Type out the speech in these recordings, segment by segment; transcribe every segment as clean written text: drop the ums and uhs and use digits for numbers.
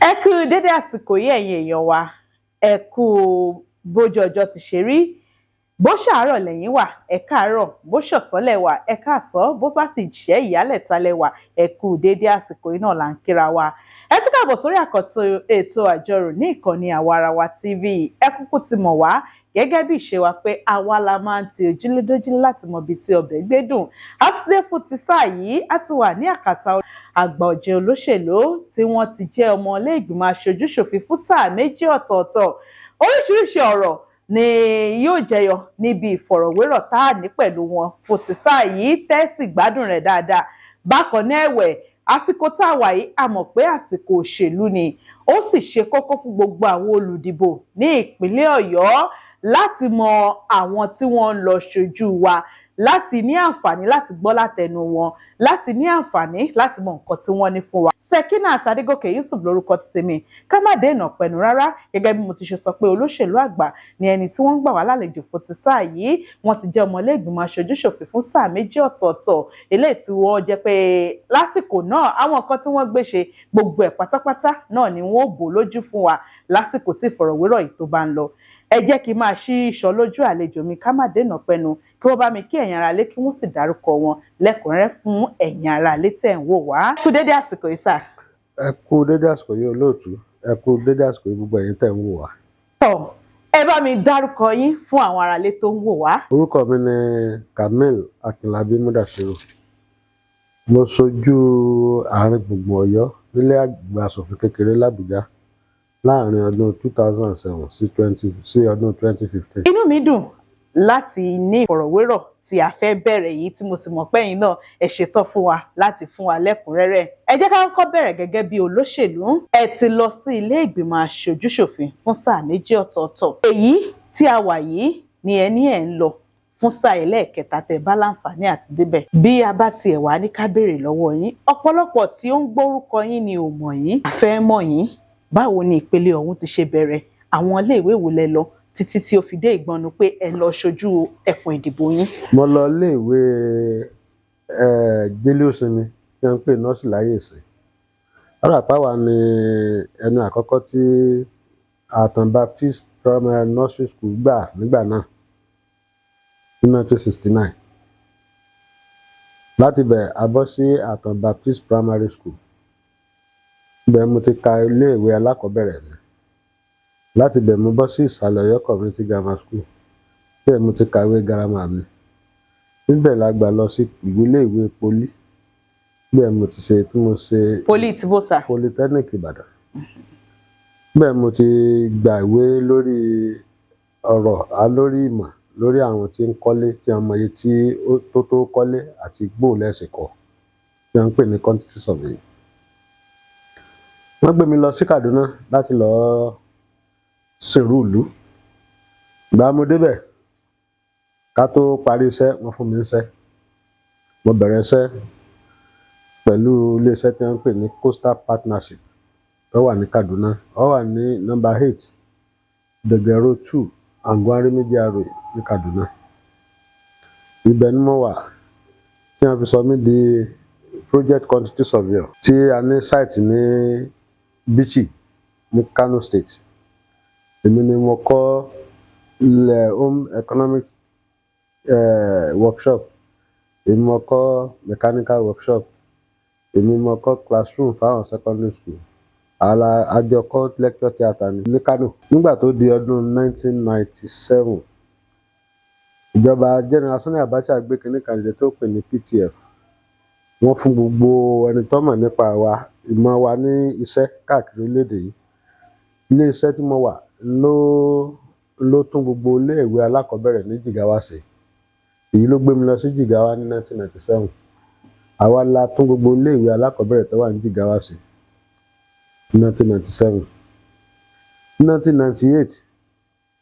Ẹ kú dédé àsìkò yìí, ẹ̀yin èèyàn wa. Ẹ kú bójú ọjọ́ ti ṣe rí. Bó ṣàárọ̀ lẹ́yìn wà, ẹ káàárọ̀. Bó ṣọ̀sán lẹ wà, ẹ káàsán. Bó bá sì jẹ́ ìyálẹ̀ta lẹ wà, ẹ kú dédé àsìkò yìí náà là ń kíra wa. Ẹ tún káàbọ̀ sórí àkọ́tún ètò Àjọrò ní ìkànnì Àwarawa TV. Ẹ kúkú ti mọ̀ wá gẹ́gẹ́ bí ìṣe wa pé àwa la máa ń ti ojúlé dójúlé láti mọ ibi tí ọbẹ̀ gbé dùn. A ti dé fún ti sáà yìí. A ti wà ní àkàtà àgbà ọ̀jẹ̀ olóṣèlú tí wọ́n ti jẹ́ ọmọ ilé ìgbìmọ̀ aṣojú-ṣòfin fún sáà méjì ọ̀tọ̀ọ̀tọ̀. Oríṣiríṣi ọ̀rọ̀ ni yóò jẹyọ níbi ìfọ̀rọ̀wérọ̀ tá a ní pẹ̀lú wọn fún ti sáà yìí, tẹ́sì gbádùn rẹ̀ dáadáa. Bákan náà ẹ̀wẹ̀, àsìkò tá a wà yìí, a mọ̀ pé àsìkò òṣèlú ni. Ó sì ṣe kókó fún gbogbo àwọn olùdìbò ní ìpínlẹ̀ Ọ̀yọ́ láti mọ àwọn tí wọ́n ń lọ ṣojú wa, láti ní àǹfààní láti gbọ́ látẹnu wọn, láti ní àǹfààní láti mọ nǹkan tí wọ́n ní fún wa. Sekinat Adégòkè Yusuf lórúkọ ti tèmi. Ká má dènà pẹ̀lú rárá, gẹ́gẹ́ bí mo ti ṣe sọ pé olóṣèlú àgbà ni ẹni tí wọ́n ń gbà wá lálejò fún ti sáà yìí. Wọ́n ti jẹ́ ọmọlẹ́gbìmọ̀ aṣojú-ṣòfin fún sáà méjì ọ̀tọ̀ọ̀tọ̀, eléyìí tí wọ́n jẹ́ pé lásìkò náà, àwọn nǹkan tí wọ́n gbé ṣe, gbogbo ẹ̀ pátápátá náà ni wọ́n ó bò lójú fún wa lásìkò tí ìfọ̀rọ̀wérọ̀ yìí tó bá ń lọ. Ẹ jẹ́ kí n máa ṣí ìṣọ́ lójú àlejò mi. Ká má dènà pẹnu, kí wọ́n bá mi kí ẹ̀yin aráalé, kí wọ́n sì dárúkọ wọn lẹ́kùnrẹ́rẹ́ fún ẹ̀yin aráalé tẹ̀ ń wò wá. Kú dédé àsìkò yìí, sà. Ẹ kú dédé àsìkò yìí, olóòtú. Ẹ kú dédé àsìkò yìí, gbogbo ẹ̀yin tẹ̀ ń wò wá. Tọ́, ẹ bá mi dárúkọ yín fún àwọn aráalé tó ń wò wá. Orúkọ mi ni Kamil Akinlabi Mudashiru. Mo ṣojú àárín gbùngbùn Ọ̀yọ́ nílé àgbà aṣòfin kékeré làbújá láàrin ọdún 2007 sí ọdún 2015. Inú mi dùn láti ní ìfọ̀rọ̀wérọ̀ tí a fẹ́ bẹ̀rẹ̀ yìí, tí mo sì mọ̀ pé ẹ̀yin náà ẹ ṣetán fún wa láti fún wa lẹ́kùnrẹ́rẹ́. Ẹ jẹ́ ká kọ́kọ́ bẹ̀rẹ̀ gẹ́gẹ́ bí olóṣèlú. Ẹ ti lọ sí ilé ìgbìmọ̀ aṣojúṣòfin fún sáà méjì ọ̀tọ̀ọ̀tọ̀. Èyí tí a wà yìí ni ẹ ní ẹ̀ ń lọ fún sáà ẹlẹ́ẹ̀kẹta tẹ́ bá láǹfààní àti débẹ̀. Bí a bá tiẹ̀ wá ní ká béèrè lọ́wọ́ yín, ọ̀pọ̀lọpọ̀ tí ó ń gbórúkọ yín ni ò mọ̀ yín. A fẹ́ mọ̀ yín. Báwo ni ìpele ọ̀hún ti ṣe bẹ̀rẹ̀? Àwọn iléèwé wo lẹ lọ títí tí ó fi dé ìgbọnnu pé ẹ lọ ṣojú ẹkùn ìdìbò yín? Mo lọ iléèwé Délé Òsinmi tí wọ́n ń pè nursery láyé ìsìn. Ọ̀rọ̀ àpáwà ni ẹni àkọ́kọ́ tí Àtàn Baptist Primary Nursery School gbà nígbà náà ní 1969. Láti bẹ̀, a bọ́ sí Àtàn Baptist Primary School. Ibẹ̀ mo ti ka iléèwé alákọ̀ọ́bẹ̀rẹ̀ mi. Láti bẹ̀, mo bọ́ sí Ìsàlẹ̀ Ọ̀yọ́ Community Grammar School. Bẹ́ẹ̀ mo ti kàwé girama mi. Níbẹ̀ la gbà lọ sí iléèwé poly. Bẹ́ẹ̀ mo ti ṣe tí mo ṣe. Poly tí bó, sà? Polytechnic Ìbàdàn. Bẹ́ẹ̀ mo ti gba ìwé lórí ọ̀rọ̀ á lórí ìmọ̀ lórí àwọn tí ń kọ́lé, tí wọ́n mọ iye tí ó tó kọ́lé àti bóò lẹ́sìn kọ́, tí wọ́n ń pè ní quantity surveying. Wọ́n gbé mi lọ sí Kaduna láti lọ sìnrú ìlú. Ìgbà mo débẹ̀, ká tó parí iṣẹ́, wọ́n fún mi níṣẹ́. Mo bẹ̀rẹ̀ iṣẹ́ pẹ̀lú iléeṣẹ́ tí wọ́n ń pè ní Coastal Partnership tó wà ní Kaduna. Ó wà ní number 8, Dege Road 2, Angwan Rimi GRA ní Kaduna. Ibẹ̀ ni mo wà tí wọ́n fi sọ mí di project quantity surveyor, tí a ní site ní Bichi ní Kano State. Èmi ni mo kọ́ ilẹ̀ home economic workshop, èmi mo kọ́ mechanical workshop, èmi mo kọ́ classroom fáwọn secondary school. Àlà àjọ kọ́ lecture theatre ní Kano. Nígbà tó di ọdún 1997, ìjọba General Sani Abacha gbé kinní kan dìde tó pè ní PTF. Wọ́n fún gbogbo ẹni tó mọ̀ nípa wa ìmọ̀ wa ní iṣẹ́ káàkiri orílẹ̀-èdè yìí. Ilé iṣẹ́ tí mo wà ló tún gbogbo iléèwé alákọ̀ọ́bẹ̀rẹ̀ ní Jigawa ṣe. Èyí ló gbé mi lọ sí Jigawa ní 1997. Àwa la tún gbogbo iléèwé alákọ̀ọ́bẹ̀rẹ̀ tó wà ní Jigawa ṣe ní 1997. Ní 1998,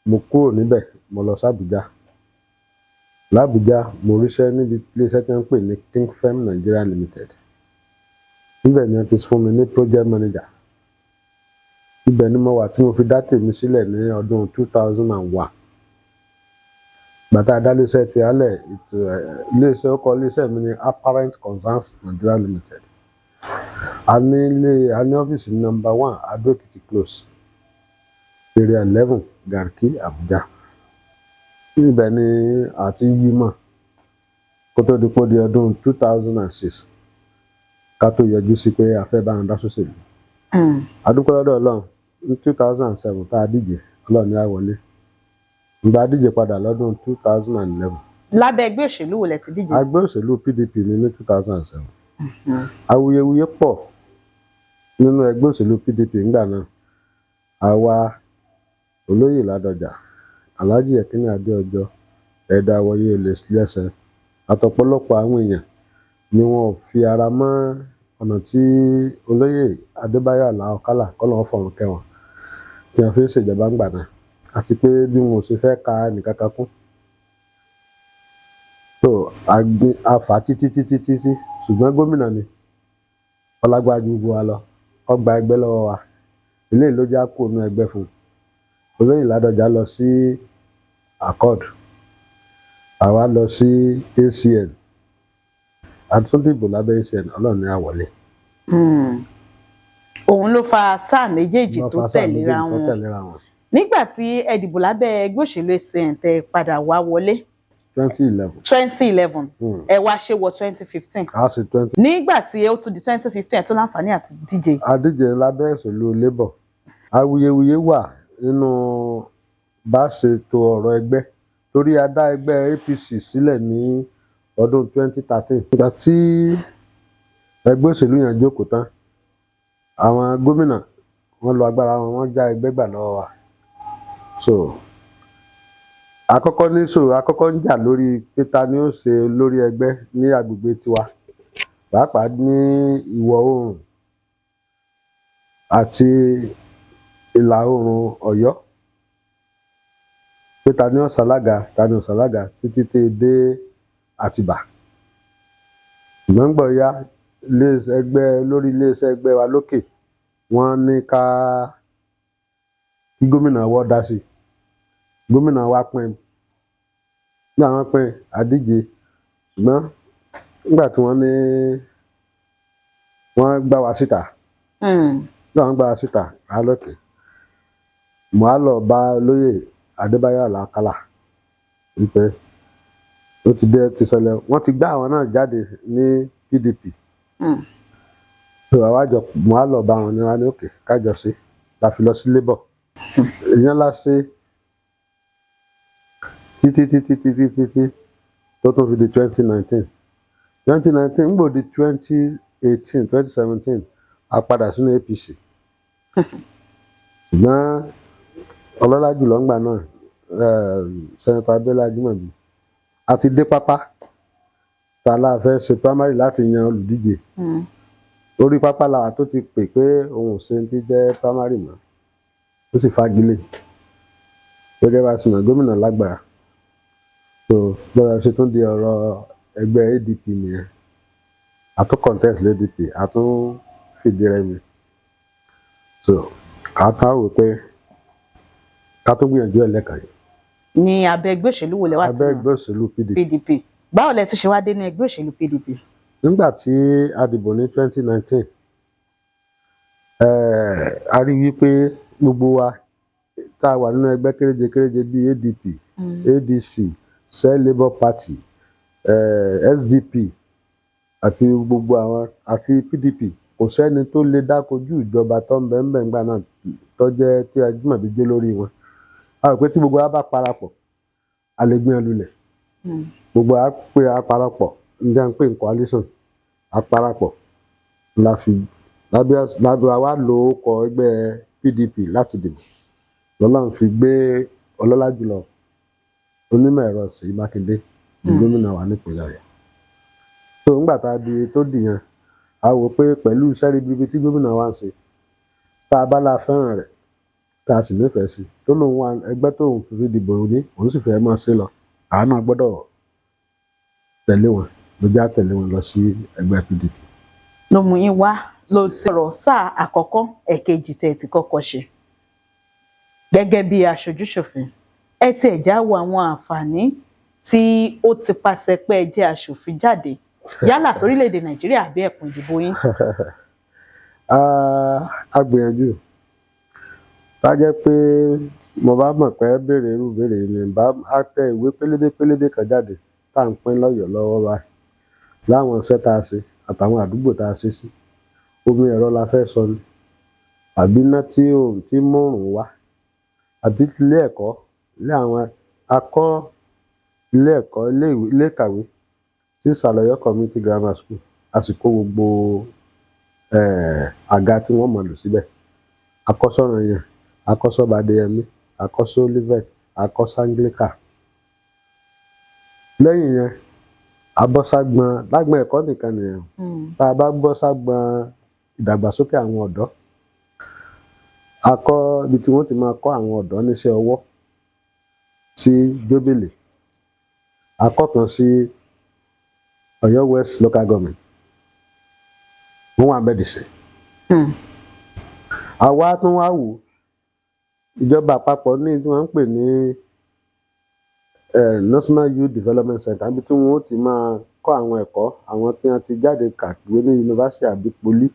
mo kúrò níbẹ̀, mo lọ sí Àbújá. L'Àbújá, mo ríṣẹ́ níbi iléeṣẹ́ tí wọ́n ń pè ní Kingfem Nigeria Limited. Níbẹ̀ ni wọ́n ti fún mi ní project manager. Ibẹ̀ ni mo wà tí mo fi dá tèmi sílẹ̀ ní ọdún 2001. Ìgbà tá a dá iléeṣẹ́ ti álẹ̀, ètò iléeṣẹ́, orúkọ iléeṣẹ́ mi ní Apparent Concerns Nigeria Limited. A ní ọ́fíìsì No. 1, Adó Èkìtì Close, Area 11, Garki, Abuja. Ibẹ̀ ni àti yí mọ̀ kó tó di pé ó di ọdún 2006 ká tó yọjú sí pé a fẹ́ bá wọn dá sóṣèlú. A dúpẹ́ lọ́dọ̀ Ọlọ́run, ní 2007 tá a díje, Ọlọ́run ní á wọlé. Ìgbà díje padà lọ́dún 2011. Lábẹ́ ẹgbẹ́ òṣèlú wo lẹ ti díje? Ẹgbẹ́ òṣèlú PDP ní 2007. Awuyewuye pọ̀ nínú ẹgbẹ́ òṣèlú PDP ńgbà náà. Àwa olóyè Ládọjà, Alhaji Yekini Adéọjọ́, Ẹ̀dà Àwọyé Lẹ́sẹ̀ àtọ̀pọ̀lọpọ̀ àwọn èèyàn ni wọn ò fi ara mọ́ ọ̀nà tí olóyè Adébáyọ̀ Àlàó Kálà, kọ́lọ́run fọ̀run kẹ́ wọn, tí wọ́n fi ń ṣèjọba ńgbà náà, àti pé bí wọn ò ṣe fẹ́ ka ẹnìkankan kún. So a fà á títí títí títí, ṣùgbọ́n gómìnà ni ọlágbájú gbogbo wa lọ, ó gba ẹgbẹ́ lọ́wọ́ wa. Eléyìí ló já kó nu ẹgbẹ́ fún un. Olóyè Ládọjà lọ sí Accord, àwa lọ sí ACN, àtúndìbò lábẹ́ ACN, Ọlọ́run ní á wọlé. Òun ló fa sáà méjèèjì Ló tó fa sáà tẹ̀léra méjèèjì tó wọn. tẹ̀léra wọn. Nígbà tí ẹ dìbò lábẹ́ ẹgbẹ́ òṣèlú ACN tẹ padà wá wọlé, 2011. 2011, ẹ wá ṣe wọ 2015? A sì twenty. Nígbà tí ó tún di 2015, ẹ tún láǹfààní àti díje. Adíje lábẹ́ òṣèlú Labour. Awuyewuye wà nínú bá ṣe to ọ̀rọ̀ ẹgbẹ́, torí a dá ẹgbẹ́ APC sílẹ̀ ní ọdún 2013. Ìgbà tí ẹgbẹ́ òṣèlú yẹn jókòó tán, àwọn gómìnà wọ́n lo agbára wọn, wọ́n já ẹgbẹ́ gbà lọ́wọ́ wa. So àkọ́kọ́ ní sòrò àkọ́kọ́ ń jà lórí pé ta ni ó ṣe lórí ẹgbẹ́ ní agbègbè tiwa, pàápàá ní ìwọ̀ oòrùn àti ìlà oòrùn Ọ̀yọ́, pé ta ni ó ṣalága, ta ni ó ṣalága, títí tẹ́ dé Àtìbà. Ṣùgbọ́n gbọ̀ ya iléeṣẹ́ ẹgbẹ́ lórí iléeṣẹ́ ẹgbẹ́ wa lókè, wọ́n ní ká kí gómìnà wọ́ dá sí i. Gómìnà wa pín nígbà wọ́n pín àdíje, ṣùgbọ́n nígbà tí wọ́n ní wọ́n gbá wa síta, nígbà wọ́n gbá wa síta á lókè, mo á lọ bá olóyè Adébáyọ̀ Àlàkálà wípé ó ti dé ti sọlẹ̀, wọ́n ti gbá àwọn náà jáde ní PDP. So àwa jọ, mo á lọ bá wọn ní wa ní òkè kájọ sí la fi lọ sí Labour. Èèyàn la ṣe títí títí títí títí tó tún fi di 2019. 2019 ń gbò di 2018, 2017, a padà sínú APC, ṣùgbọ́n ọlọ́lá jùlọ ńgbà náà, Senator Abiola Ajimobi, a ti dé pápá tá a la fẹ́ ṣe primary láti yan olùdíje. Orí pápá làwà tó ti pè pé òun ò ṣe ti jẹ́ primary mọ́, ó sì fagilé. Gẹ́gẹ́ bá a ṣe mọ̀, gómìnà lágbára. So bọ́lá ṣe tún di ọ̀rọ̀ ẹgbẹ́ ADP nìyẹn. A tún contest l'ADP, a tún fìdí rẹmi. So a ká wò pé ká tún gbìyànjú ẹ̀ lẹ́ẹ̀kan yìí. Ní abẹ́ ẹgbẹ́ òṣèlú wo lẹ wá ti Abẹ́ yàn? Ẹgbẹ́ òṣèlú PDP. PDP. Báwo lẹ tún ṣe wá dénú ẹgbẹ́ òṣèlú PDP? Nígbà tí a dìbò ní 2019, a rí wípé gbogbo wa tá a wà nínú ẹgbẹ́ kéréje kéréje bíi ADP, ADC, Cell Labour Party, SDP àti gbogbo àwọn àti PDP, kò sẹ́ni tó lè dákojú ìjọba tó ń bẹ ń bẹ ńgbà náà, tó jẹ́ tí Ajímọ̀bí jẹ́ lórí wọn. A rò pé tí gbogbo wa bá parapọ̀, a lè gbé wọn lulẹ̀. Gbogbo wa pé a parapọ̀, ní à ń pè ní coalition, a parapọ̀ la fi lábẹ́ wa lo orúkọ ẹgbẹ́ PDP láti dìbò. Lọ́lọ́run fi gbé ọlọ́lá jùlọ onímọ̀ ẹ̀rọ Ṣèyí Mákindé ní gómìnà wa nípìnlẹ̀ Ọ̀yọ́. Tó ńgbà tá a di tó dìyàn, a wò pé pẹ̀lú iṣẹ́ ribiribi tí gómìnà wa ń ṣe, tá a bá la fẹ́ràn rẹ̀, tá a sì nífẹ̀ẹ́ sí, tó lóun wà ẹgbẹ́ tóun fi dìbò ní, òun sì fẹ́ máa ṣe lọ, àá náà gbọ́dọ̀ tẹ̀lé wọn. Ló já tẹ̀lé wọn lọ sí ẹgbẹ́ PDP. Ló mú yín wá ló sọ̀rọ̀ sáà àkọ́kọ́, ẹ̀kejì tẹ̀ ti kọ́kọ́ ṣe gẹ́gẹ́ bí aṣojúṣòfin. Ẹ tiẹ̀ já wo àwọn àǹfààní tí ó ti pàṣẹ pé ẹ jẹ́ aṣòfin jáde, yálà sórílẹ̀-èdè Nàìjíríà àbí ẹkùn ìdìbò yín. A gbìyànjú. Bá jẹ́ pé mo bá mọ̀ pé ẹ béèrè irú ìbéèrè yìí ni, bá a tẹ ìwé pélébé pélébé kan jáde tá à ń pín lọ́yọ̀ọ́ lọ́wọ́ báyìí láwọn iṣẹ́ tá a ṣe àtàwọn àdúgbò tá a ṣe sí. Omi ẹ̀rọ la fẹ́ sọ ni, àbí iná tí òòrùn tí mòrùn wá, àbí ilé ẹ̀kọ́, ilé àwọn akọ́, ilé ẹ̀kọ́, ilé ìwé, ilé ìkàwé sí Ìsàlẹ̀ Ọ̀yọ́ Community Grammar School. A sì kó gbogbo àga tí wọ́n máa lò síbẹ̀. Akọ́sọ̀ranyàn, akọ́sọ́ba Adéyẹmí, akọ́sọ́ Olivet, akọ́sọ́ Anglican. Lẹ́yìn yẹn, abọ́ságbọn lágbọn ẹ̀kọ́ nìkan nìyẹn. Tá a bá bọ́ ságbọn ìdàgbàsókè àwọn ọ̀dọ́, a kọ́ ibi tí wọ́n ti máa kọ́ àwọn ọ̀dọ́ níṣẹ́ ọwọ́ sí Jóbèlè, a kọ́ kan sí Ọ̀yọ́ West Local Government, wọ́n wà bẹ́ẹ̀ dìsẹ́. Àwa tún wá wò, ìjọba àpapọ̀ ní tí wọ́n ń pè ní National Youth Development Center, níbi tí wọ́n ti máa kọ́ àwọn ẹ̀kọ́ àwọn tí wọ́n ti jáde kàwé ní yunifásitì àbí poli,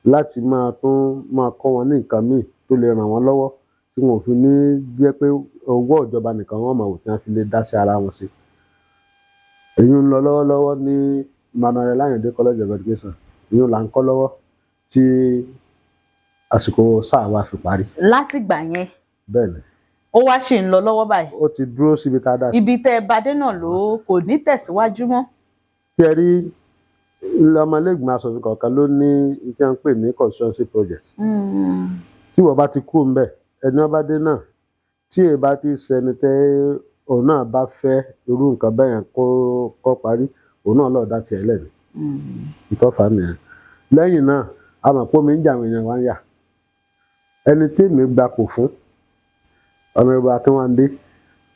láti máa tún máa kọ́ wọn ní nǹkan míì tó lè ràn wọ́n lọ́wọ́, tí wọn ò fi ní jẹ́ pé owó ìjọba nìkan wọ́n máa wò, tí wọ́n fi lè dá sí ara wọn sí. Èyí ń lọ lọ́wọ́lọ́wọ́ ní Emmanuel Ayinde College of Education. Èyí là ń kọ́ lọ́wọ́ tí àsìkò sáà wa fi parí. Látìgbà yẹn? Bẹ́ẹ̀ ni. Ó wá ṣì ń lọ lọ́wọ́ báyìí? Ó ti dúró síbi tá a dá sí. Ibi tẹ́ ẹ bá dé náà ló kò ní tẹ̀síwájú mọ́? Tí ẹ rí, ilé ọmọlẹ́gbìmọ̀ asòfin kọ̀ọ̀kan ló ní tí wọ́n ń pè ní constituency project. Tí wọ́n bá ti kú ńbẹ̀, ẹni wọ́n bá dé náà, tí èyí bá ti ṣẹni tẹ́ òun náà bá fẹ́ irú nǹkan bẹ́ẹ̀ yẹn kó parí, òun náà lọ́ọ́ dá tiẹ̀ lẹ́nu. Ìtọ́fà nìyẹn. Lẹ́yìn náà, a mọ̀ pé omi ń jà, àwọn èèyàn wá ń yà. Ẹni tí èmi gbapò fún, Ọ̀nàrẹ́bù Akínwándé,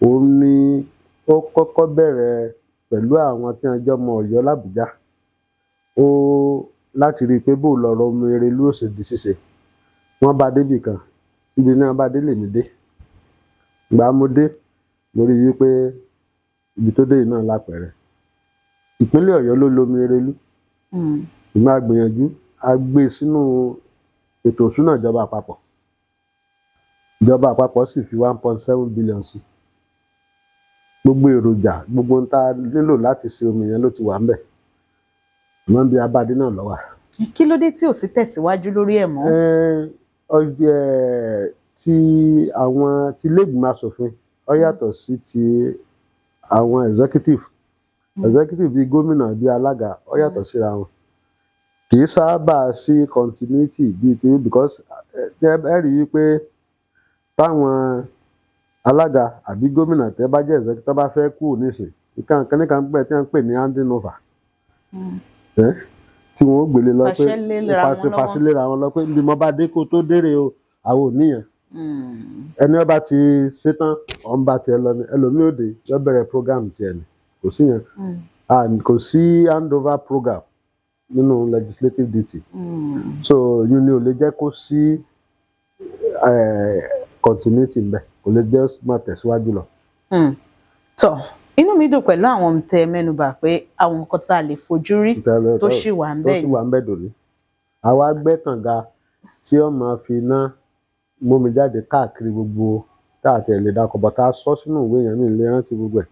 òun ni ó kọ́kọ́ bẹ̀rẹ̀ pẹ̀lú àwọn tí wọ́n jọ ọmọ Ọ̀yọ́ l'Àbújá, ó láti rí i pé bó lọ̀rọ̀ omi Erelú ó ṣe di ṣíṣe. Wọ́n bá débì kan, ibi náà bá dé lèmi dé. Ìgbà mo dé, mo rí i pé ibi tó dé yìí náà lápẹẹrẹ ìpínlẹ̀ Ọ̀yọ́ ló lomi Erelú. Ìgbà gbìyànjú, a gbé sínú ètò ìṣúná ìjọba àpapọ̀. Ìjọba àpapọ̀ sì fi 1.7 billion sí. Gbogbo èròjà, gbogbo ohun tá a nílò láti ṣe omi yẹn ló ti wà ńbẹ̀, àmọ́ bí abadé náà ló wà. Kí ló dé tí ò sí tẹ̀síwájú lórí ẹ̀ mọ́? Ti àwọn ti iléègbìmọ̀ asòfin, ó yàtọ̀ sí ti àwọn executive. Executive bíi gómìnà, bíi alága, ó yàtọ̀ síra wọn. Kì í sábà sí continuity bíi ti, because ẹ rí i pé táwọn alága àbí gómìnà tẹ́ bá jẹ́ executive tó bá fẹ́ kú nísìn, ìkan kan nìkan pẹ́ tí wọ́n ń pè ní handing over, tí wọ́n ó gbélé lọ pé Fàṣẹ léra wọn lọ́wọ́. Fàṣẹ léra wọn lọ pé bí mo bá dé kó tó dére o, àwọn ò níyàn. Ẹni ọba ti ṣetán, ọ̀n bá tiẹ̀ lọ ni, ẹlòmíì òde yọ bẹ̀rẹ̀ program tiẹ̀ ni, kò sí yẹn. And kò sí handover program nínú legislative duty. So yún ni ò lè jẹ́ kó sí continuity ńbẹ, kò lè jẹ́ máa tẹ̀síwájú lọ. Tọ́, inú mi dùn pẹ̀lú àwọn ohun tẹ́ ẹ mẹ́nubà pé àwọn nǹkan tá a lè fojú rí tó ṣì wà ń tó bẹ̀ sì wà ń bẹ̀ dòní. Àwa gbẹ́ kànga tí ó máa fi iná mómi jáde káàkiri gbogbo tá a tẹ̀ lè dákọ̀ bọ̀ tá a sọ sínú ìwé yẹn, mi lè rántí gbogbo ẹ̀.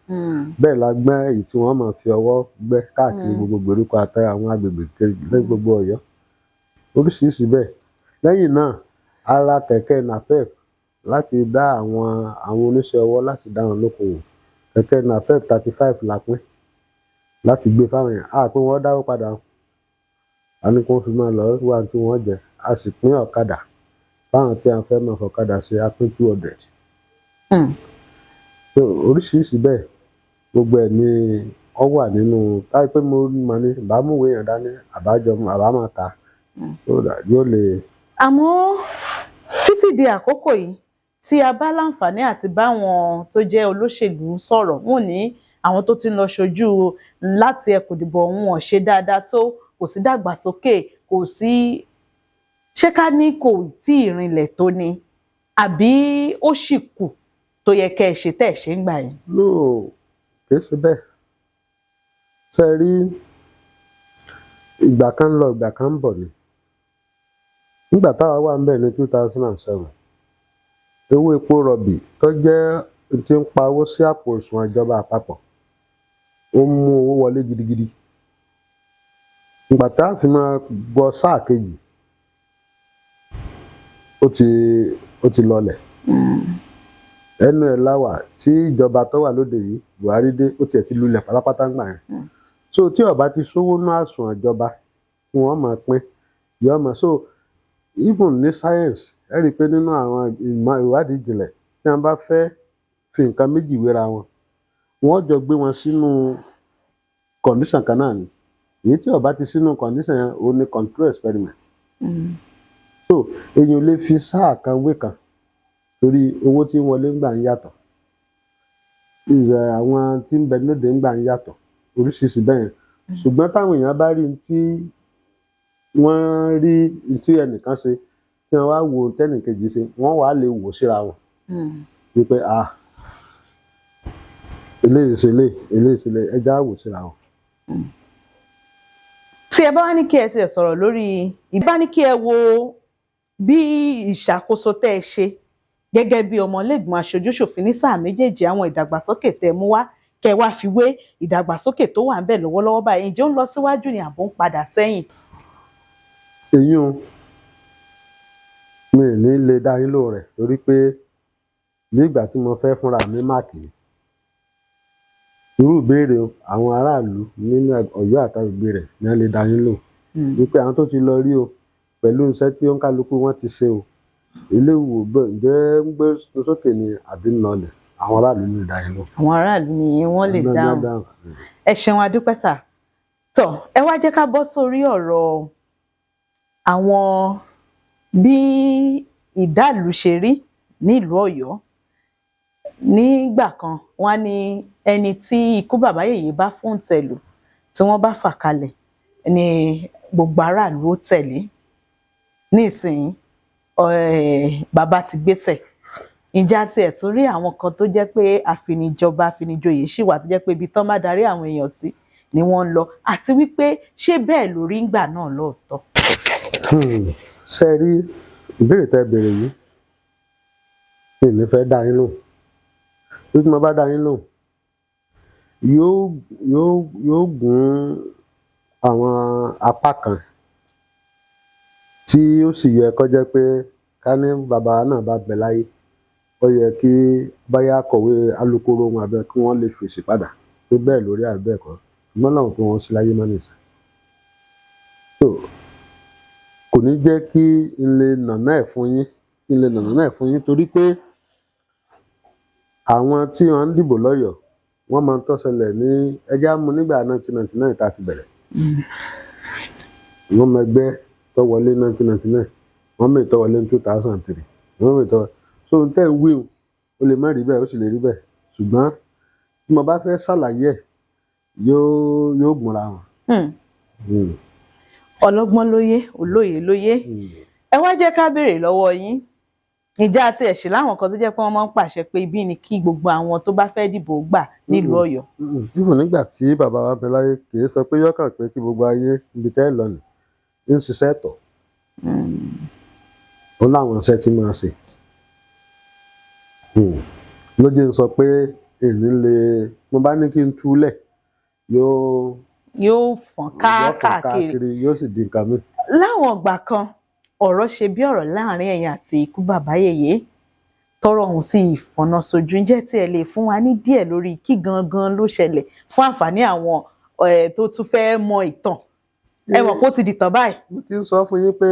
Bẹ́ẹ̀ la gbẹ́ èyí tí wọ́n máa fi ọwọ́ gbẹ́ káàkiri gbogbo gbèríko àti àwọn agbègbè ní gbogbo Ọ̀yọ́, oríṣiríṣi bẹ́ẹ̀. Lẹ́yìn náà, a ra kẹ̀kẹ́ napep láti dá àwọn oníṣẹ́ ọwọ́, láti dá wọn lókòwò. Kẹ̀kẹ́ napep 35 la pín láti gbé fáwọn èèyàn, a pé wọ́n dáwó padà, a ní kí wọ́n fi máa lọ wá tí wọ́n jẹ. A sì pín ọ̀kadà fáwọn tí a fẹ́ máa fọ̀kadà ṣe, a pín 200. So oríṣiríṣi bẹ́ẹ̀, gbogbo ẹ̀ ni ó wà nínú táyì pé mo mọ̀ ní ìbámúwé yẹn dání, àbájọ àbá máa ta so that yóò lè. Àmọ́ títí di àkókò yìí, tí a bá láǹfààní àti báwọn tó jẹ́ olóṣèlú sọ̀rọ̀, wọ́n ní àwọn tó ti ń lọ ṣojú láti ẹkùn ìdìbò ọ̀hún ò ṣe dáadáa tó, kò sí dàgbàsókè, kò sí. Ṣé ká ní kò tí ì rinlẹ̀ tó ni, àbí ó sì kù tó yẹ kẹ́ ẹ ṣe tẹ́ ẹ ṣe ń gbà yẹn? No, kìí ṣe bẹ́ẹ̀. Ṣe rí, ìgbà kan ń lọ, ìgbà kan ń bọ̀ ni. Nígbà táwa wà ńbẹ̀ ní 2007, owó epo rọ̀bì tó jẹ́ tí ń pa owó sí àpò òṣùwọ̀n ìjọba àpapọ̀, ó ń mú owó wọlé gidigidi. Ìgbà tá a fi máa gbọ́ sáà kejì, ó ti lọlẹ̀. Ẹnu ẹ̀ láwà tí ìjọba tó wà lóde yìí, Buhari dé, ó tiẹ̀ ti lulẹ̀ pátápátá ńgbà yẹn. So tí ó bá ti sówó ná àsùnwọ̀n ìjọba tí wọ́n máa pín yóò máa, so even ní science, ẹ rí i pé nínú àwọn ìmọ̀ ìwádìí ìjìnlẹ̀, tí wọ́n bá fẹ́ fi nǹkan méjì wéra wọn, wọ́n jọ gbé wọn sínú condition kan náà ni. Èyí tí ó bá ti sínú condition yẹn, òun ni control experiment. So èèyàn ò lè fi sáà kan wé kan torí owó tí ń wọlé ńgbà ń yàtọ̀, ìzẹ̀ àwọn tí ń bẹ lóde ńgbà ń yàtọ̀, oríṣiríṣi bẹ́ẹ̀ yẹn. Ṣùgbọ́n táwọn èèyàn bá rí n tí wọ́n rí, n tí ẹnìkan ṣe, tí wọ́n wá wo tẹ́nìkejì ṣe, wọ́n wá lè wò síra wọn wípé, ah, eléyìí ṣe eléyìí, eléyìí ṣe eléyìí, ẹ já wò síra wọn. Tí ẹ bá wá ní kí ẹ tiẹ̀ sọ̀rọ̀ lórí ìbá ní kí ẹ wo bí ìṣàkóso tẹ́ ẹ ṣe gẹ́gẹ́ bí ọmọlẹ́gbọ̀n aṣojúṣòfin ní sáà méjèèjì, àwọn ìdàgbàsókè tẹ́ ẹ mú wá, kẹ́ ẹ wá fi wé ìdàgbàsókè tó wà ńbẹ̀ lọ́wọ́lọ́wọ́ báyìí, ǹjẹ́ ó ń lọ síwájú ni àbó ń padà sẹ́yìn? Èyí ò mi ì ní lè dá yín lóhùn rẹ̀ torí pé bí ìgbà tí mo fẹ́ fúnra mi mark ni. Irú ìbéèrè o, àwọn aráàlú nínú Ọ̀yọ́ àtàgbègbè rẹ̀ ní wọ́n lè dá yín lóhùn wípé àwọn tó ti lọ rí o, pẹ̀lú iṣẹ́ tí ó ń kálukú wọn ti ṣe o, ilé ìwò bẹ́ẹ̀, ǹjẹ́ ń gbé sókè ni àbí ń lọlẹ̀? Àwọn aráàlú lè dá yín lóhùn. Àwọn aráàlú ni wọ́n lè dáhùn. Ẹ ṣeun, adúpẹ́ sà. Tọ́ ẹ wá jẹ́ ká bọ́ sórí ọ̀rọ̀ àwọn bí ìdálù ṣe rí nílùú Ọ̀yọ́. Nígbà kan, wọ́n á ní ẹni tí ikú bàbá yèyé bá fóun tẹ̀lù, tí wọ́n bá fà kalẹ̀ ni gbogbo aráàlú ó tẹ̀lé. Nísìnyí, bàbá ti gbéṣẹ̀. Ǹjẹ́ a tiẹ̀ tún rí àwọn kan tó jẹ́ pé àfinijọba àfinijoyè ṣì wà, tó jẹ́ pé ibi tán bá darí àwọn èèyàn sí ni wọ́n ń lọ? Àti wípé ṣé bẹ́ẹ̀ lórí ńgbà náà lóòótọ́? Ṣe rí ìbéèrè tẹ́ béèrè yìí, èmi fẹ́ dá yín lóhùn. Bí mo bá dá yín lóhùn, yóò gún àwọn apá kan tí ó sì yẹ kó jẹ́ pé ká ní bàbá náà bá bẹ láyé, ó yẹ kí báyà kọ̀wé alukoro wọn àbẹ kí wọ́n lè fèsì padà pé bẹ́ẹ̀ lórí àbí bẹ́ẹ̀ kọ́. Ṣùgbọ́n náà pé wọ́n sí láyé mọ́ nìsín, so kò ní jẹ́ kí n lè nàná ẹ̀ fún yín, kí n lè nàná ẹ̀ fún yín, torí pé àwọn tí wọ́n ń dìbò lọ́yọ̀ọ́, wọ́n máa ń tó ṣẹlẹ̀ ní ẹjẹ́ á mú nígbà 1999 tá a ti bẹ̀rẹ̀. Wọ́n mọ ẹgbẹ́ tó wọlé 1999, wọ́n mọ èyí tó wọlé ní 2003, wọ́n mọ èyí tó. So n tẹ́ ń wí o, ó lè má rí bẹ́ẹ̀, ó sì lè rí bẹ́ẹ̀, ṣùgbọ́n tí mo bá fẹ́ ṣàlàyé ẹ̀, yóò gúnra wọn. Ọlọ́gbọ́n lóye, olóye lóye. Ẹ wá jẹ́ ká béèrè lọ́wọ́ yín, ìjà àti ẹ̀sìn láwọn kan tó jẹ́ pé wọ́n máa ń pàṣẹ pé ibi ni kí gbogbo àwọn tó bá fẹ́ dìbò gbà nílùú Ọ̀yọ́? Even nígbà tí bàbá wa bẹ láyé, kì í sọ pé yọkàn pé kí gbogbo ayé ibi tẹ́ ẹ lọ nì ń ṣiṣẹ́ tọ̀. Ó láwọn iṣẹ́ tí máa ṣe. Ló jẹ́ ń sọ pé èmi lè mo bá ní kí n túlẹ̀, yóò yóò fọ́n ká yóò fọ́n káàkiri. Yóò sì di nǹkan mi. Láwọn ìgbà kan, ọ̀rọ̀ ṣe bí ọ̀rọ̀ láàrin ẹ̀yin àti ikú bàbá yèyé, tọ́rọ̀ ọ̀hún sì fọ̀nà sójú. Ǹjẹ́ tí ẹ lè fún wa ní díẹ̀ lórí kí gangan ló ṣẹlẹ̀, fún àǹfààní àwọn tó tún fẹ́ mọ ìtàn? Ẹ mọ̀ kó ti dìtàn báyìí. Mo ti ń sọ fún yín pé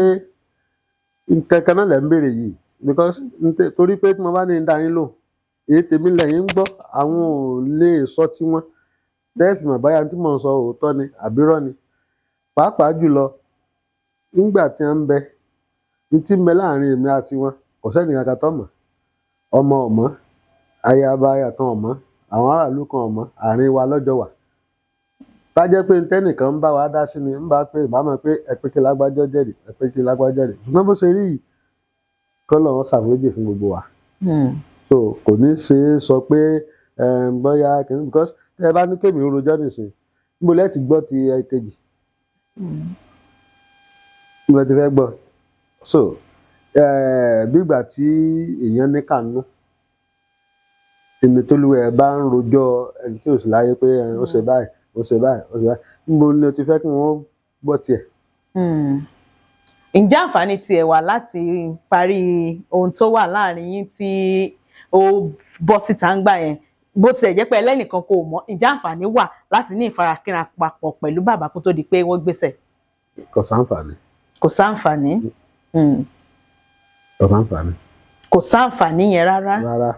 nǹkan kan náà lẹ̀ ń béèrè yìí, because torí pé tí mo bá ní ń dá yín lò, èyí tèmi lẹ́yìn ń gbọ́, àwọn ò lè sọ tiwọn tẹ́ẹ̀fì mọ̀ báyà tí mò ń sọ òótọ́ ni àbírọ́ ni. Pàápàá jùlọ nígbà tí wọ́n ń bẹ ní tí ń bẹ láàrin èmi àti wọn, kò sẹ́ni kankan tó mọ̀. Ọmọ ọ̀mọ́, ayaba aya kan ọ̀mọ́, àwọn aráàlú kan ọ̀mọ́, àárín wa lọ́jọ́ wà. Bá jẹ́ pé tẹ́nìkan ń bá wa dá sí ni, ń bá pé ìbámu pé ẹ pé kí lágbájọ́ jẹ́rìí, ẹ pé kí lágbájọ́ jẹ́rìí. Ṣùgbọ́n bó ṣe rí yìí, k'Ọlọ́run ṣàforíjì fún gbogbo wa. So kò ní ṣe é sọ pé bóyá kìíní, because tẹ́ ẹ bá ní kémi ó rojọ́ nìsín, níbo lẹ́ẹ̀ ti gbọ́ ti ẹ̀kejì? Níbo lẹ ti fẹ́ gbọ́? So bígbà tí èèyàn ní kànú ẹni tó lù ẹ bá ń rojọ́ ẹni tí ò sí láyé pé ó ṣe báyìí, ó ṣe báyìí, ó ṣe báyìí, níbo ni o ti fẹ́ kí wọ́n gbọ́ tiẹ̀? Ǹjẹ́ àǹfààní tiẹ̀ wà láti parí ohun tó wà láàrin yín tí ó bọ́ síta ń gbà yẹn, bó tiẹ̀ jẹ́ pé ẹlẹ́nìkan kò mọ̀? Ǹjẹ́ àǹfààní wà láti ní ìfarakínra papọ̀ pẹ̀lú bàbá kó tó di pé wọ́n gbéṣẹ̀? Kò sáǹfààní. Kò sáǹfààní. Kò sáǹfààní. Kò sáǹfààní yẹn rárá. Rárá.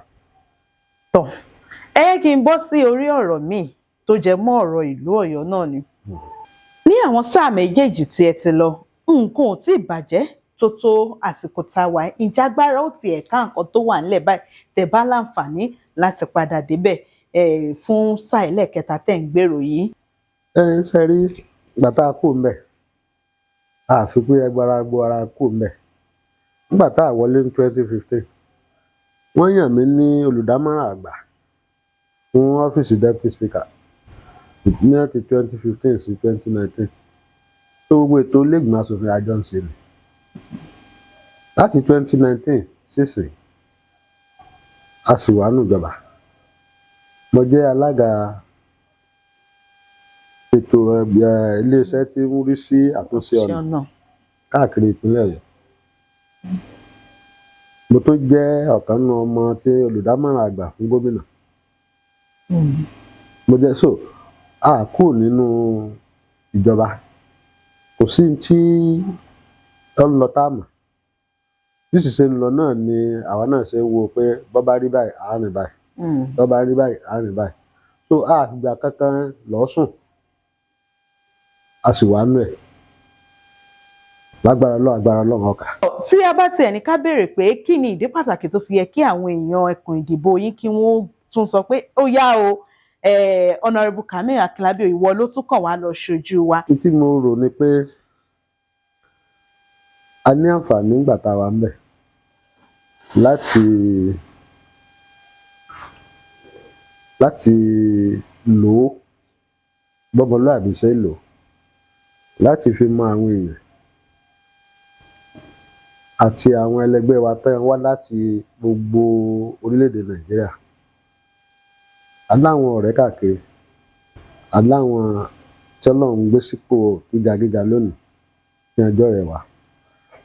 Tọ́ ẹ yẹ kí n bọ́ sí orí ọ̀rọ̀ míì tó jẹ mọ́ ọ̀rọ̀ ìlú Ọ̀yọ́ náà ni. Ní àwọn sáà méjèèjì tí ẹ ti lọ, nǹkan ò tí ì bàjẹ́ tó tó àsìkò tá a wà yìí. Ǹjẹ́ agbára ó ti ẹ̀ka nǹkan tó wà nílẹ̀ báyìí tẹ́ bá láǹfààní láti padà débẹ̀ fún sáà ẹlẹ́ẹ̀kẹta tẹ́ ń gbèrò yìí? Ẹ ń ṣe rí gbàtà kù ń bẹ̀, àfi pé agbára gbọ́ ara kù ń bẹ̀. Nígbà tá a wọlé ní 2015, wọ́n yàn mí ní olùdámọ̀ràn àgbà fún ọ́fíìsì deputy speaker ní láti 2015 sí 2019. Tó gbogbo ètò iléègbìmọ̀ asòfin àjọ ń ṣe ni láti 2019 sísìn, a sì wà nùjọba. Mo jẹ́ alága ètò iléeṣẹ́ tí ń rí sí àtúnṣe ọ̀nà ọ̀nà káàkiri ìpínlẹ̀ Ọ̀yọ́. Mo tún jẹ́ ọ̀kan nínú ọmọ tí olùdámọ̀ràn àgbà fún gómìnà. Mo jẹ́ so a kúrò nínú ìjọba, kò sí tí ó ń lọ tá a mọ̀. Bí sì ṣe ń lọ náà ni àwa náà ṣe ń wo pé bọ́ bá rí báyìí, á rìn báyìí, bọ́ bá rí báyìí, á rìn báyìí. So a fìgbà kankan lọ sùn, a sì wà nù ẹ̀ lágbára lọ, agbára Ọlọ́run ọkà. Tí a bá tiẹ̀ ní ká béèrè pé kí ni ìdí pàtàkì tó fi yẹ kí àwọn èèyàn ẹkùn ìdìbò yín kí wọ́n tún sọ pé ó yá o, Honourable Kamil Akinlabi, ìwọ ló tún kàn wá lọ ṣojú wa? N tí mo rò ni pé a ní àǹfààní nígbà tá a wà ń bẹ̀ láti lò ó bọ́mọlúàbí ṣe ń lò ó, láti fi mọ àwọn èèyàn àti àwọn ẹlẹgbẹ́ wa tán wá láti gbogbo orílẹ̀-èdè Nàìjíríà. A láwọn ọ̀rẹ́ káàkiri, a láwọn tí Ọlọ́run gbé sípò gíga gíga lónìí ní ọjọ́ rẹ̀ wá.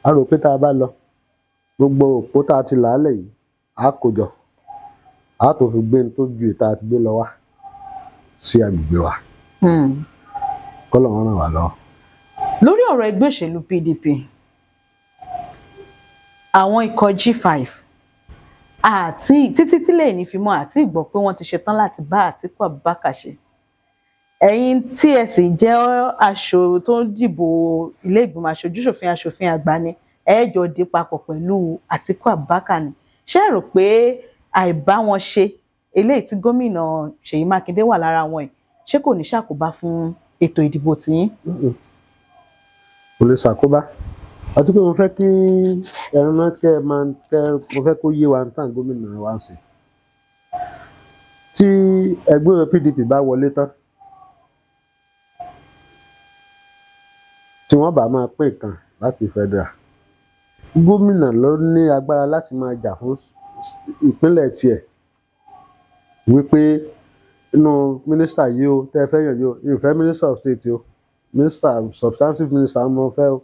A rò pé tá a bá lọ, gbogbo òpó tá a ti làálẹ̀ yìí á kó jọ, á tó fi gbé ní tó ju ìta àti gbé lọ wá sí agbègbè wa. Kọ́lọ́run ràn wá lọ́wọ́. Lórí ọ̀rọ̀ ẹgbẹ́ òṣèlú PDP, àwọn ikọ̀ G5 àti títí tí lè ní fi mọ́ àti ìgbọ́ pé wọ́n ti ṣetán láti bá Àtíkù Abubakar ṣe. Ẹ̀yin tí ẹ sì jẹ́ aṣọ tó ń dìbò ilé ìgbìmọ̀ aṣojúṣòfin, aṣòfin àgbà ni ẹ jọ di papọ̀ pẹ̀lú Àtíkù Abubakar ni. Ṣé ẹ rò pé àìbá wọn ṣe eléyìí tí gómìnà Ṣèyí Mákindé wà lára wọn yìí, ṣé kò ní ṣàkóbá fún ètò ìdìbò tiyín? Kò lè ṣàkóbá, àti pé mo fẹ́ kí ẹran náà kẹ́ ẹ máa kẹ́, mo fẹ́ kó yé wa ní tàn gómìnà wa ń sìn. Tí ẹgbẹ́ PDP bá wọlé tán, tí wọ́n bá máa pín nǹkan láti federal, gómìnà ló ní agbára láti máa jà fún ìpínlẹ̀ tiẹ̀ wípé inú mínísítà yìí o tẹ́ ẹ fẹ́ yàn yìí o, ìfẹ́ minister of state o, minister substantive minister mo fẹ́ o,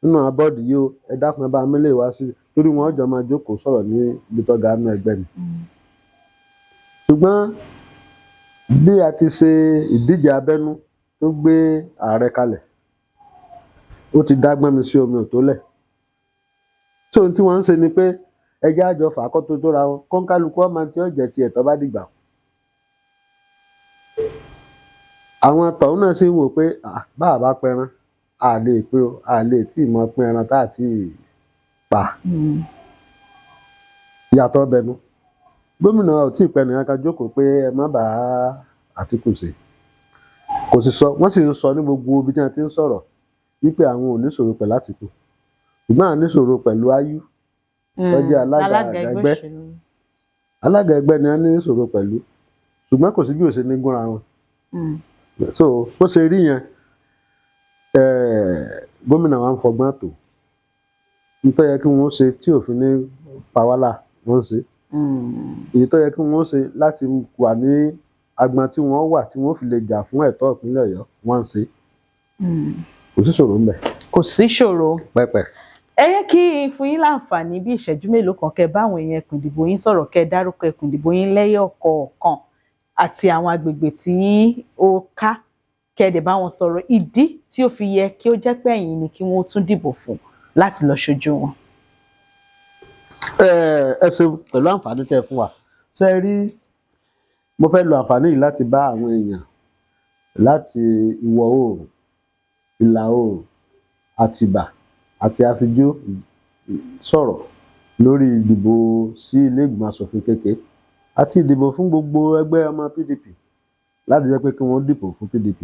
nínú abọ́ọ̀dì yìí o, ẹ dákun, ẹ bá mi lè wá sí, torí wọn jọ máa jókòó sọ̀rọ̀ ní ibi tó ga nínú ẹgbẹ́ ni. Ṣùgbọ́n bí a ti ṣe ìdíje abẹ́nú tó gbé ààrẹ kalẹ̀, ó ti dágbọ́n mi sí omi ò tó lẹ̀. Tí ohun tí wọ́n ń ṣe ni pé ẹjẹ́ àjọ fàákọ́ tó tóra wọn, kọ́ńkálukú ọmọ tí ó jẹ́ tiẹ̀ tó bá dìgbà. Àwọn tọ̀hún náà sì ń wò pé bá a bá pẹran, a lè pín o, a lè tí ì mọ pín ẹran tá a ti pa. Ìyàtọ̀ ọbẹ̀ nu. Gómìnà ò tí ì pẹ́ nìkan kan jókòó pé ẹ má bá Àtíkù ṣe. Kò sì sọ, wọ́n sì ń sọ ní gbogbo ibi tí wọ́n ti ń sọ̀rọ̀ wípé àwọn ò ní ṣòro pẹ̀lú Àtíkù, ṣùgbọ́n àwọn ní ṣòro pẹ̀lú Áyú tó jẹ́ alága ẹgbẹ́. Alága ẹgbẹ́ ni wọ́n ní ṣòro pẹ̀lú, ṣùgbọ́n kò sí bí ó ṣe ní gúnra wọn. So bó ṣe rí yẹn, gómìnà wa ń fọgbọ́n tó. Nítorí yẹ kí wọ́n ṣe tí òfin ní pàwálà, wọ́n ń ṣe. Èyí tó yẹ kí wọ́n ṣe láti wà ní agbọn tí wọ́n wà, tí wọ́n fi lè jà fún ẹ̀tọ́ ìpínlẹ̀ Ọ̀yọ́, wọ́n ń ṣe. Kò sí ṣòro ńbẹ̀. Kò sí ṣòro. Pẹ́pẹ́. Ẹ yẹ kí n fún yín láǹfààní bí ìṣẹ́jú mélòó kan, kẹ́ bá àwọn èèyàn ẹkùn ìdìbò yín sọ̀rọ̀, kẹ́ dárúkọ ẹkùn ìdìbò yín lẹ́yọ̀ kọ̀ọ̀kan àti àwọn agbègbè tí ó ká, kẹ́ dẹ̀ bá wọn sọ̀rọ̀ ìdí tí ó fi yẹ kí ó jẹ́ pé ẹ̀yin ni kí wọ́n tún dìbò fún láti lọ ṣojú wọn. Ẹ ṣeun pẹ̀lú àǹfààní tẹ́ ẹ fún wa. Ṣe é rí, mo fẹ́ lo àǹfààní yìí láti bá àwọn èèyàn láti ìwọ̀ oòrùn, ìlà oòrùn, Àtìbà àti Àfijó sọ̀rọ̀ lórí ìdìbò sí ilé ìgbìmọ̀ asòfin kékeré àti ìdìbò fún gbogbo ẹgbẹ́ ọmọ PDP, láti jẹ́ pé kí wọ́n dìbò fún PDP.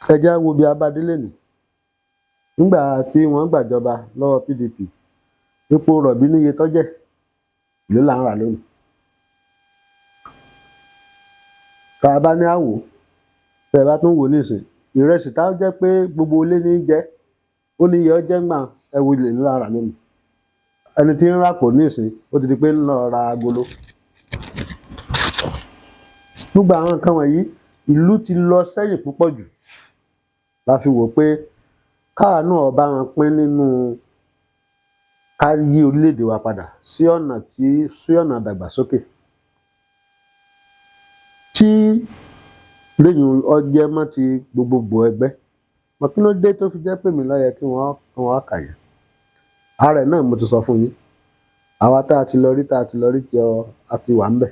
Ẹ já wo bí abádélé nì nígbà tí wọ́n gbàjọba lọ́wọ́ PDP, epo rọ̀bì níye tọ́jẹ̀ ìlú là ń rà lónìí. Tá a bá ní àwò, tẹ́ ẹ bá tún wò nísìn, ìrẹsì tá a jẹ́ pé gbogbo ilé ní í jẹ, ó ní iye ọjẹ́ ńgbà, ẹ wo ilé ńlá rà lónìí. Ẹni tí ń ràpò nísìn, ó ti di pé ń lọ ra agolo. Gbogbo àwọn nǹkan wọ̀nyí, ìlú ti lọ sẹ́yìn púpọ̀ jù. La fi wò pé káà náà bá wọn pín nínú ká yí orílẹ̀-èdè wa padà sí ọ̀nà tí sí ọ̀nà ìdàgbàsókè tí lẹ́yìn ọjẹ́ mọ́ ti gbogbogbò ẹgbẹ́ mọ́. Kí ló dé tó fi jẹ́ pé mi ló yẹ kí wọ́n kà yẹn? Ara ẹ̀ náà mo ti sọ fún yín, àwa tá a ti lọ rí, tá a ti lọ rí jọ, a ti wà ńbẹ̀,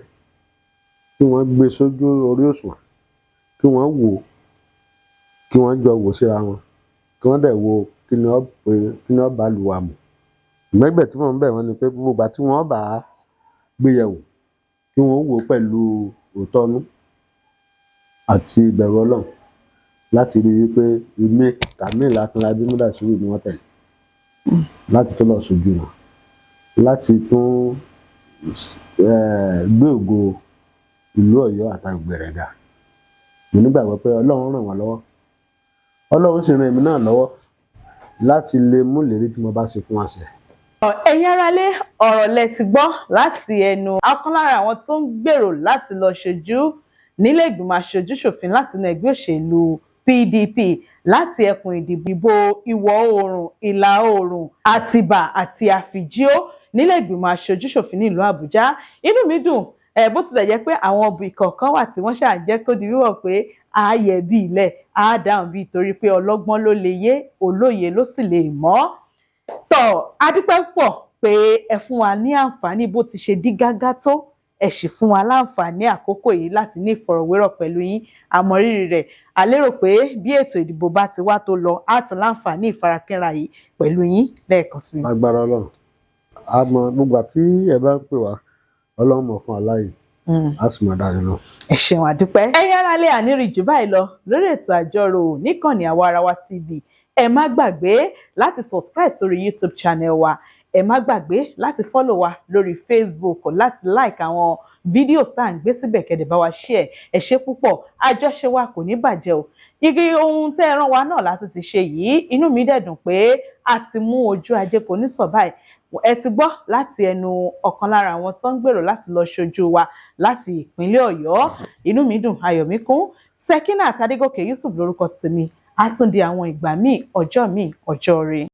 kí wọ́n gbé sójú orí òṣùwọ̀n, kí wọ́n wò ó, kí wọ́n jọ wò síra wọn, kí wọ́n dẹ̀ wo kí ni ó pé, kí ni ó bá lù wá mu. Ìgbẹ́gbẹ́ tí mò ń bẹ̀ wọ́n ni pé gbogbo ìgbà tí wọ́n bá gbé yẹ̀wò, kí wọ́n wò ó pẹ̀lú òótọ́ nú àti ìbẹ̀rù Ọlọ́run láti rí i wípé èmi Kamil Akinlabi Mudashiru ni wọ́n tẹ̀lé láti tó lọ sójú wọn, láti tún gbé ògo ìlú Ọ̀yọ́ àtàgbègbè rẹ̀ ga. Mo nígbàgbọ́ pé Ọlọ́run ràn wọ́n lọ́wọ́, Ọlọ́run sì ràn èmi náà lọ́wọ́ láti lè mú ìlérí tí mo bá ṣe fún wa ṣẹ. Ẹ̀yin aráalé, ọ̀rọ̀ lẹ ti gbọ́ láti ẹnu ọ̀kan lára àwọn tó ń gbèrò láti lọ ṣojú nílé ìgbìmọ̀ aṣojú-ṣòfin láti inú ẹgbẹ́ òṣèlú PDP láti ẹkùn ìdìbò ìwọ̀ oòrùn, ìlà oòrùn, Àtìbà àti Àfìjíò nílé ìgbìmọ̀ aṣojú-ṣòfin nílùú Àbújá. Inú mi dùn ẹ, bó tilẹ̀ jẹ́ pé àwọn ibì kọ̀ọ̀kan wà tí wọ́n ṣáà jẹ́ kó di wíwọ̀ pé ààyè bí ilẹ̀ á dáhùn bíi, torí pé ọlọ́gbọ́n ló lè yé, olóye ló sì lè mọ̀ tọ́. Adúpẹ́ pọ̀ pé ẹ fún wa ní àǹfààní. Bó ti ṣe dí gágá tó, ẹ sì fún wa láǹfààní àkókò yìí láti ní ìfọ̀rọ̀wérọ̀ pẹ̀lú yín. Àmọ̀rírì rẹ̀. A lérò pé bí ètò ìdìbò bá ti wá tó lọ, á tún láǹfààní ìfarakínra yìí pẹ̀lú yín lẹ́ẹ̀kan sí i. Agbára Ọlọ́run, a mọ gbogbo àti ẹ bá ń pè wá, Ọlọ́run mọ̀ fún aláyè, a sì máa dáa lọ. Ẹ ṣeun, àdúpẹ́. Ẹ̀yin aráalé, àníri jù báyìí lọ lórí ètò àjọrò níkànnì Àwa Arawa TV. Ẹ má gbàgbé láti subscribe sórí YouTube channel wa. Ẹ má gbàgbé láti follow wa lórí Facebook, láti like àwọn videos tá à ń gbé síbẹ̀, kẹ́dẹ̀ bá wa share. Ẹ ṣé púpọ̀, àjọṣe wa kò ní bàjẹ́ o. Igi ohun tẹ́ ẹ rán wa náà láti ti ṣe yìí, inú mi dẹ̀ dùn pé a ti mú ojú ajé kò ní sọ báyìí. Ẹ ti gbọ́ láti ẹnu ọ̀kan lára àwọn tó ń gbèrò láti lọ ṣojú wa láti ìpínlẹ̀ Ọ̀yọ́. Inú mi dùn, ayọ̀ mi kún. Sekinat Adégòkè Yusuf lórúkọ tèmi. Á tún di àwọn ìgbà míì, ọjọ́ míì, ọjọ́ rẹ̀.